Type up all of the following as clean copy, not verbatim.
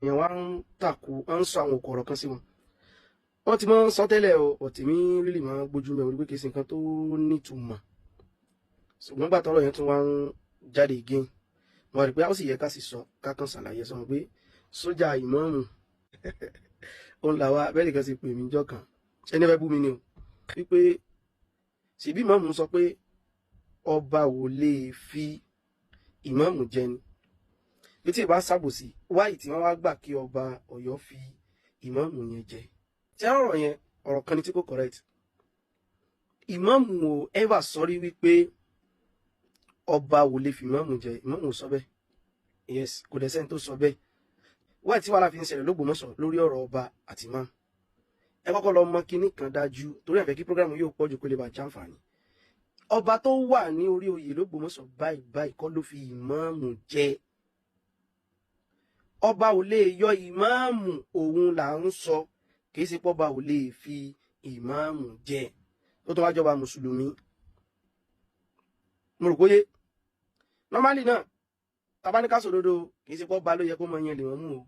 Èèyàn wá ń tàkù, ń sọ àwọn òkò ọ̀rọ̀ kan sí wọn. Wọ́n ti máa ń sọ tẹ́lẹ̀ o, ọ̀tí mi rílì máa ń gbójú mẹ́rin pé kì í ṣe nǹkan tó nítumọ̀. Ṣùgbọ́n gbà tọ́rọ̀ yẹn tún wá ń jáde again, wọ́n rí pé ó sì yẹ ká sì sọ, ká kàn ṣàlàyé sọ pé sójà ìmáàmù òun làwa. Bẹ́ẹ̀ nìkan sì pè mí jọ́ kan, ẹni fẹ́ bú mi ni o, wípé ṣèbí ìmáàmù sọ pé ọba ò lè fi ìmáàmù jẹ ni, bí tí ì bá ṣàbòsí wáyì tí wọ́n wá gbà kí ọba Ọ̀yọ́ fi ìmáàmù yẹn jẹ. Tí ọ̀rọ̀ yẹn, ọ̀rọ̀ kan ní tí kò correct. Ìmáàmù ò ever sọrí wípé ọba ò lè fi ìmáàmù jẹ. Ìmáàmù ò sọ bẹ́ẹ̀. Yes, kò dẹ̀ sẹ́ni tó sọ bẹ́ẹ̀. Wáyì tí wàhálà fi ń ṣẹlẹ̀ l'Ógbómọ̀ṣọ́ lórí ọ̀rọ̀ ọba àti ìmáàmù, ẹ kọ́kọ́ lọ mọ kinní kan dájú, torí àfẹ́ kí program yóò pọ̀jù kó lè bá jàǹfààní. Ọba tó wà ní orí oyè l'Ógbómọ̀ṣọ́ báyìí báyìí kọ́ ló fi ìmáàmù jẹ. Ọba ò lè yọ ìmáàmù, òun là ń sọ. Kì í ṣe pọ́ba ò lè fi ìmáàmù jẹ, tó tó wá jọba mùsùlùmí. Mo rò póyé normally náà tabaníkà sòdodo, kì í ṣe pọ́ba ló yẹ kó mọ yẹn lè wọ́n mú o.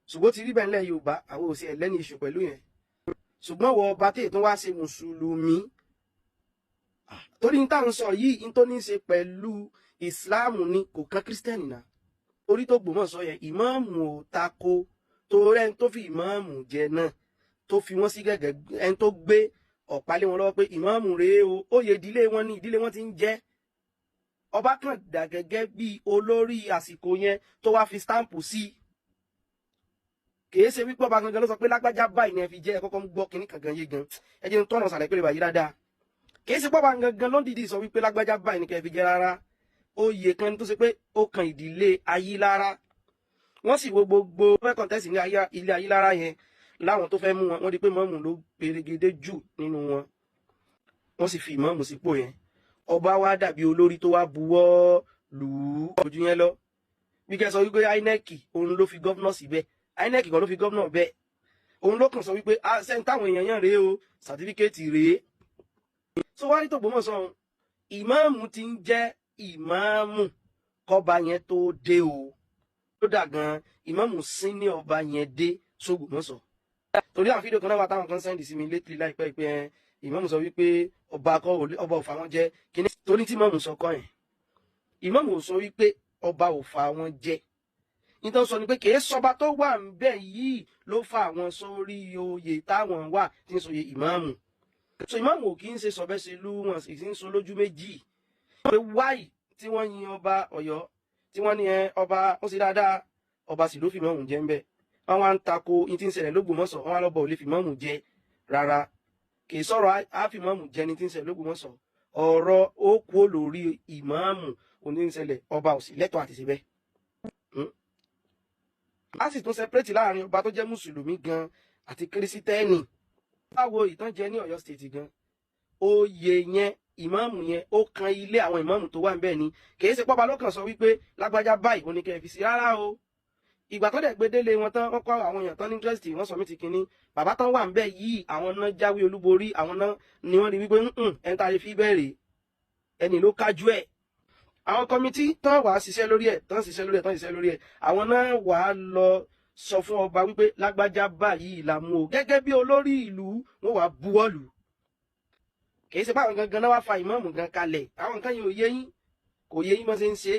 Ṣùgbọ́n ti rí bẹ́ẹ̀ ńlẹ̀ Yorùbá, àwọn òsì ẹlẹ́ni iṣu pẹ̀lú yẹn. Ṣùgbọ́n wọ ọba tí ètò wá ṣe mùsùlùmí, torí ní táwọn sọ yìí, ní tó ní í ṣe pẹ̀lú ìsìláàmù ni, kò kan kírísítẹ́nì náà. Orí tó gbòmọ̀ sọ yẹn, ìmáàmù ò tako, torí ẹni tó fi ìmáàmù jẹ náà, tó fi wọ́n sí gẹ́gẹ́ ẹni tó gbé ọ̀pá lé wọn lọ́wọ́ pé ìmáàmù rèé o, oyè ìdílé wọn ní ìdílé wọn ti ń jẹ́. Ọba kan dà gẹ́gẹ́ bí olórí àsìkò yẹn tó wá fi stamp sí. Kìí ṣe wípé ọba gangan ló sọ pé lágbájá báyìí ni ẹ fi jẹ́. Ẹ kọ́kọ́ ń gbọ́ kínní kankan yé gan, ẹ jẹ́ ń tọ́nà sàlẹ̀ pé lè bàyí dáadáa. Kìí ṣe pé ọba gangan ló ń dìídì sọ wípé lágbájá báyìí ni kẹ́ fi jẹ́ rárá. Oyè kan tó ṣe pé ó kan ìdílé Ayílára, wọ́n sì wo gbogbo fẹ́ contest ní ilé Ayílára yẹn láwọn tó fẹ́ mú wọn, wọ́n di pé mọ́mù ló perégedé jù nínú wọn, wọ́n sì fi ìmáàmù sípò yẹn. Ọba wa dàbí olórí tó wá buwọ́ lù ú ojú yẹn lọ. Bí kẹ́ sọ wípé INEC òun ló fi governor síbẹ̀, INEC kan ló fi governor bẹ́ẹ̀. Òun ló kàn sọ wípé sẹ́ni táwọn èèyàn yàn rèé o, certificate rèé. So wá ní tÒgbómọ̀ṣọ́, ìmáàmù ti ń jẹ́ ìmáàmù kọ́ba yẹn tó dé o. Ó dà gan, ìmáàmù sín ní ọba yẹn dé sÓgbómọ̀ṣọ́, torí àwọn fídíò kan náà wà táwọn kan send sí mi lately láìpẹ́ pé ìmáàmù sọ wípé ọba kọ́, ọba ò fà wọ́n jẹ kíní. Torí tí ìmáàmù sọ kọ́ yẹn, ìmáàmù ò sọ wípé ọba ò fà wọ́n jẹ. Nítorí sọ ni pé kìí sọba tó wà ń bẹ̀ yìí ló fa àwọn sórí oyè táwọn wà tí ń sọyè ìmáàmù. So ìmáàmù ò kì í ṣe sọ̀bẹ́sẹ̀lú, wọn sì ń sọ lójú méjì pé wáì tí wọ́n yin ọba Ọ̀yọ́, tí wọ́n ní ẹ ọba ó sì dáadáa, ọba sì ló fi ìmáàmù jẹ ń bẹ̀. Wọ́n wá ń tako ní tí ń ṣẹlẹ̀ lÓgbómọ̀ṣọ́, wọ́n wá lọ́bọ̀ ò lè fi ìmáàmù jẹ rárá. Kì í sọ̀rọ̀ á fi ìmáàmù jẹ ní tí ń ṣẹlẹ̀ lÓgbómọ̀ṣọ́. Ọ̀rọ̀ ó kú lórí ìmáàmù òní ń ṣẹlẹ̀, ọba ò sì lẹ́tọ̀ọ́ àti ṣe bẹ́ẹ̀. A sì tún separate láàrin ọba tó jẹ́ mùsùlùmí gan àti kírísítẹ́nì. Báwo ìtànjẹ ní Ọ̀yọ́ State gan, oyè yẹn, ìmáàmù yẹn, ó kan ilé àwọn ìmáàmù tó wà ń bẹ̀ ni. Kì í ṣe pọ́ba ló kàn sọ wípé lágbájá báyìí òní kẹ́ fi sí rárá o. Ìgbà tó dẹ̀ gbé délé wọn tán, wọ́n kọ́ àwọn èèyàn tán ní interest, wọ́n sọ mí ti kínní. Bàbá tán wà ń bẹ̀ yìí, àwọn náà jáwé olúborí, àwọn náà ni wọ́n rí wípé ẹni tá a lè fi bẹ̀rẹ̀, ẹni ló kájú ẹ̀. Àwọn committee tán wàá ṣiṣẹ́ lórí ẹ̀, tán ṣiṣẹ́ lórí ẹ̀, tán ṣiṣẹ́ lórí ẹ̀, àwọn náà wàá lọ sọ fún ọba wípé lágbájá báyìí la mú o gẹ́gẹ́ bí olórí ìlú. Wọn wàá buwọ́lù. Kì í ṣe pé àwọn gangan náà wá fa ìmáàmù gan kalẹ̀. Àwọn nǹkan yìí ò yé yín, kò yé yín bọ́n ṣe ń ṣe.